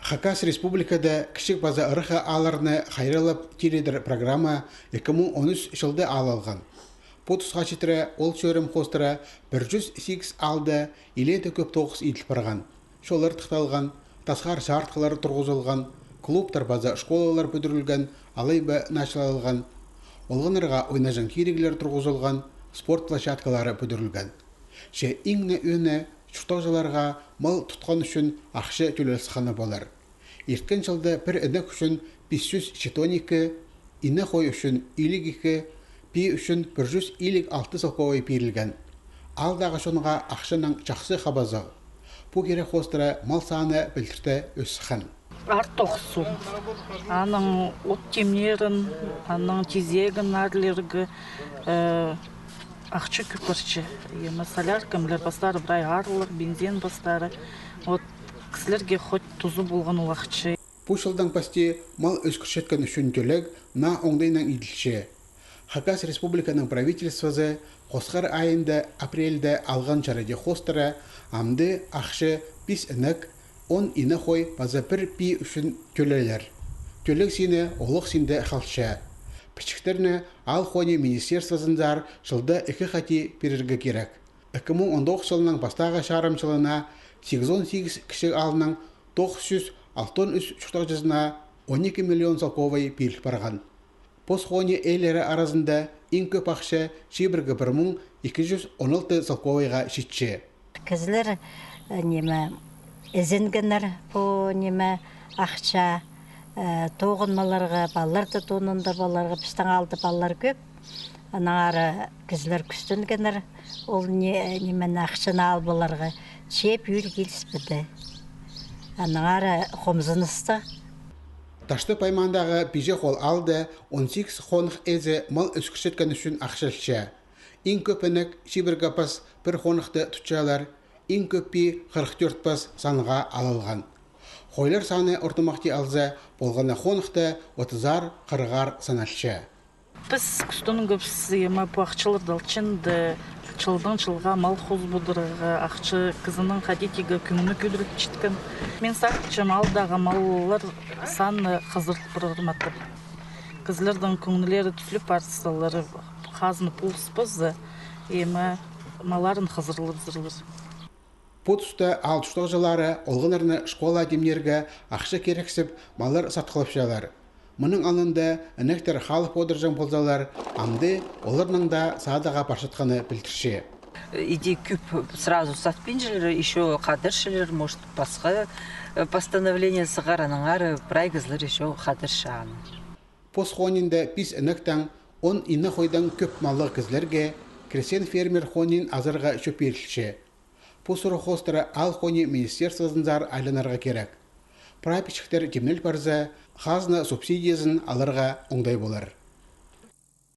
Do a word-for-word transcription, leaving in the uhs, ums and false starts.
Хакас Республикада кічіг паза ырах аалларны хайраллап тиридер программа ікі муң он ӱс чылда аал алған. Пу тусха читіре ол чӧрім хоостыра пір чӱс сигіс аалда илееде кӧп тоғыс иділ парған. Чоллар тыхталған, тасхар чаартхылар турғызылған, клубтар паза школалар пӱдірілген алай ба началалған. Олғаннарға ойнаҷаң киріглер турғызылған, спорт площадкалары пӱдірілген. Че иң не ӧӧні, чуртағҷыларға мал тутхан ӱчӱн ахча тӧлел сыхханы полар. Ирткен чылда пір інек ӱчӱн пис чӱс читон ікі, ине хой ӱчӱн илиг ікі, пии ӱчӱн пір чӱс илиг алты салковай пирілген. Аалдағы чонға ахчаның чахсы хабазы. Пу кирек хоостыра мал саны пілдірте ӧс сыххан. Артых су. Аның от тимнерін, аның тизегін аарлирға, э, ахча кӧп парча. Ема солярка, мілер, пастары прай аарлығ, бензин пастары. Вот кізілерге хоть тузы полған ол ахча. Пу чылдаң пасти мал ӧскірчеткен ӱчӱн тӧлег наа оңдайнаң иділче. Хакас Республиканың правительствозы хосхар айында, апрельде алған чаради хоостыра амды ахча пис інек, он ине хой паза пір пии ӱчӱн тӧлелер. Тӧлег сині олох синде халча. Пічіктерні аал хонии министерствозынзар чылда ікі хати пирерге кирек. Ікі муң он тоғыс чылының пастағы чарым чылына сигізон сигіс кічіг аалның тоғыс чӱс алтон ӱс чуртағҷызына он ікі миллион салковай пиріл парған. Пос хонии ээлері аразында иң кӧп ахча чибіргі пір муң ікі чӱс он алты салковайға читче. Кізілер, э, ниме, ізенгеннер пу, ниме, ахча, э, тоғынмаларға, палаларды тоонында поларға, пістің аалда палалар кӧп. Аннаңар кізілер кӱстенгеннер ол не-, нимені, ахчаны алып аларға, че пӱӱл киліспеді. Аннаңар хомзыныстығ. Таштып аймаандағы Пиҷе Хол аалда он сигіс хонах ээзі мал ӧскірчеткен ӱчӱн ахча алча. Иң кӧп інек чибіргі пас пір хонахта тутчалар, иң кӧп пии хырых тӧрт пас санға алылған. Хойлар саны ортымахти алза, полған на хонахта отызар-хырығар саналча. Піс кӱстенгебіс, ема, пу ахчаларды алчаң даа чылдаң чылға мал хозыбыдарға, ахча кізінің хайди-да кӧңні кӧдірілчеткен. Мин сағынчам, аалдағы маллар саны хызырыл парар матап. Кізілернің кӧңнілері тӱзіліп парзалар, хазна полыс парза, ема, малларын хызырылыбызарлар. Пу туста аал чуртағҷылары олғаннарны школаа тимнирге ахча кирексіп, маллар сатхылапчалар. Мының алнында інектер халып одырҷаң ползалар, амды оларның даа садығға парчатханы пілдірче. Иди кӧп сразу сатпинчалар, ещё хадарчалар, может, пасха, э, постановление сығар, аннаңар прай кізілер ещё хадарча аны. Пос хонинда пис інектең, он ине хойдаң кӧп маллығ кізілерге крестьян-фермер хонин азарға чӧп пирілче. Пу сурығ хоостыра аал хони министерствозынзар айланарға кирек. Прай пічіктер тимнел парза, хазна субсидиязын аларға оңдай полар.